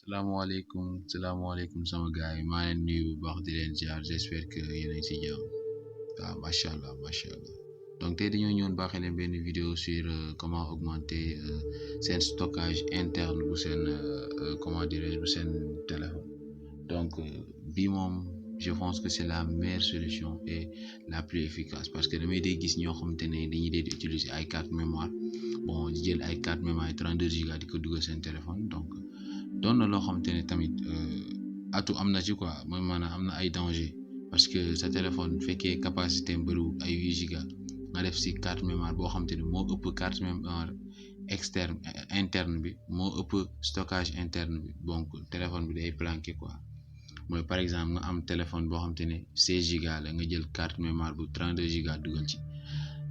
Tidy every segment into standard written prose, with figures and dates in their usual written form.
salaamaaleykum sama gars yi maa leen nuyu bu baax di leen ziar j'espère que yéen a ngi si jàmm waaw macha allah donc tey dañoo ñëwoon baaxee leen benn vidéo sur comment augmenter seen stockage interne bu seen comment dirais-je bu seen téléphone donc bii moom je pense que c'est la meilleure solution et la plus efficace parce que damay day gis ñoo xamante ne dañuy dee di utiliser ay carte mémoire bon di jël ay carte mémoire 32 giga di ko dugal seen téléphone donc doon na loo xamante ne tamit atu am na ci quoi mooy maanaam am na ay danger parce que sa téléphone fekkee capacité bëriwul ay 8 giga nga def si carte mémoire boo xamante ne moo ëpp carte mémoire externe interne bi moo ëpp stockage interne bi donc téléphone bi day planqué quoi mooy par exemple nga am téléphone boo xamante ne 16 giga la nga jël carte mémoire bu 32 giga dugal ci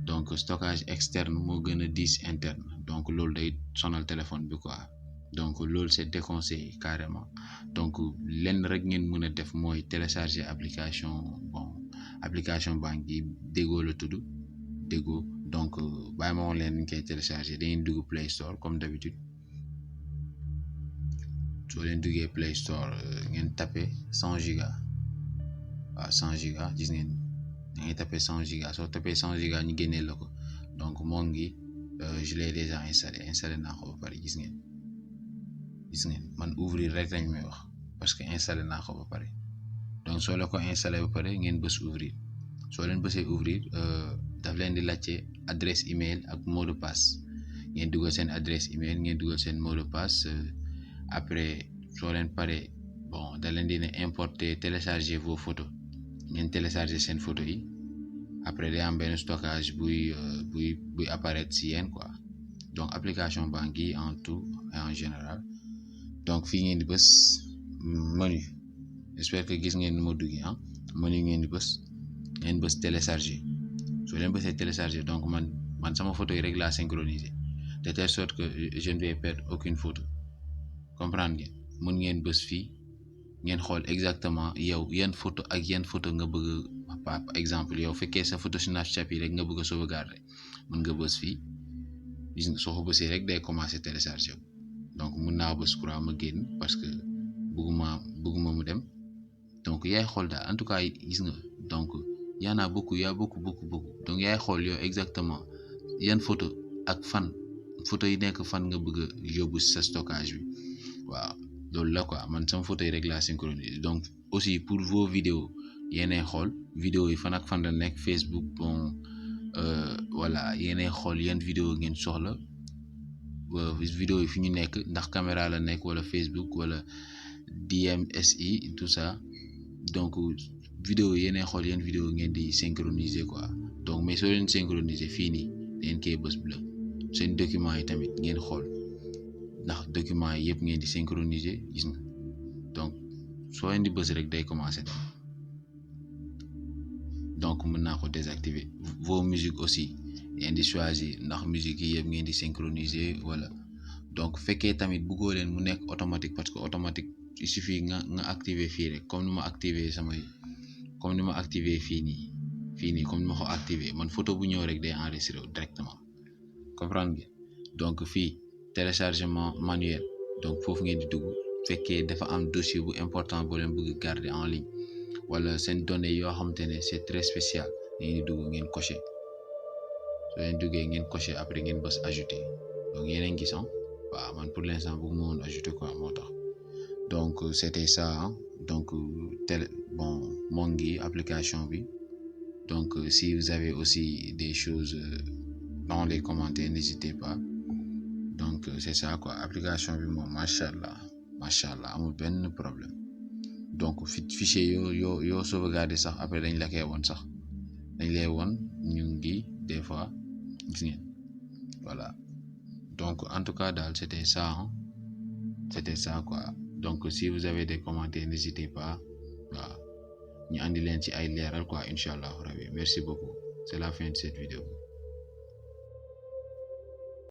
donc stockage externe moo gën a 10 interne donc loolu day sonal téléphone bi quoi. Donc loolu c'est déconseillé carrément donc lenn rek ngeen mën a def mooy télécharger application banque yi Dego la tudd Dego donc bàyyi ma woon leen ni ñu koy télécharger da ngeen dugg Play Store comme d'habitude soo leen duggee Play Store ngeen tapé 100 giga waaw 100 giga gis ngeen da ngay tapé 100 giga soo tapé 100 giga ñu génnee la ko donc moo ngi je l'ai déjà installé naa ko ba pare gis ngeen man ouvrir rek lañ may wax parce que installé naa ko ba pare donc soo la ko installé ba pare ngeen bës ouvrir soo leen bësee ouvrir daf leen di laajte adresse email ak mot de passe ngeen dugal seen adresse email ngeen dugal seen mot de passe après soo leen pare bon da leen di ne importer télécharger vos photos ngeen télécharger seen photo yi après day am benn stockage buy apparaître si yéen quoi donc application banque yi en tout et en général. Donc fii ngeen di bës menu j'espère que gis ngeen nu ma duggee menu ngeen di bës télécharger soo leen bësee télécharger donc man sama photo yi rek laa synchroniser de telle sorte que je ne vais perdre aucune photo comprendre ngeen mën ngeen bës fii ngeen xool exactement yow yan photo ak yan photo nga bëgg par exemple yow fekkee sa photo Snapchat yi rek nga bëgg a sauvegarder mën nga bës fii gis nga soo ko bësee rek day commencer télécharger donc mun naa bës croix ma génn parce que bëgguma mu dem donc yaay xool daal en tout cas gis nga donc y en a beaucoup donc yaay xool yow exactement yan photo ak fan photo yi nekk fan nga bëgg a yóbbu sa stockage bi waaw loolu la quoi man sama photo yi rek laa synchroniser donc aussi pour vos vidéos yéenay xool vidéo yi fan ak fan la nekk Facebook bon voilà yéenay xool yan vidéo ngeen soxla vidéo yi fi ñu nekk ndax caméra la nekk wala Facebook wala DMSI tout ça donc vidéo yéenay xool yan vidéo ngeen di synchroniser quoi donc mais soo leen synchroniser fii nii ngeen koy bës bleu seen document yi tamit ngeen xool ndax document yi yëpp ngeen di synchroniser gis nga donc soo leen di bës rek day commencer dem donc mën naa ko désactiver vos musiques aussi ngeen di choisir ndax musique yi yëpp ngeen di synchroniser wala donc fekkee tamit bëggoo leen mu nekk automatique parce que automatique il suffit nga activer fii rek comme ni ma activer fii nii comme ni ma ko activer man photo bu ñëw rek day enregistrer directement comprendre ngeen donc fii téléchargement manuel donc foofu ngeen di dugg fekkee dafa am dossier bu important boo leen bëgg garder en ligne wala seen données yoo xamante ne c'est très spécial ngeen di dugg ngeen cocher soo leen duggee ngeen cocher après ngeen bës ajouter donc yeneen gis waaw man pour l'instant bëgg ma woon ajouter quoi moo tax donc c'était ça donc moo ngi application bi donc si vous avez aussi des choses dans les commentaires n'hésitez pas donc c'est ça quoi application bi moom macha allah amul benn problème donc fichier yoo sauvegarder sax après dañ la koy woon sax dañ lay woon ñu ngi des fois gis ngeen voilà donc en tout cas daal c'était ça quoi donc si vous avez des commentaires n'hésitez pas waaw ñu andi leen ci ay leeral quoi incha allah rabbi merci beaucoup c'est la fin de cette vidéo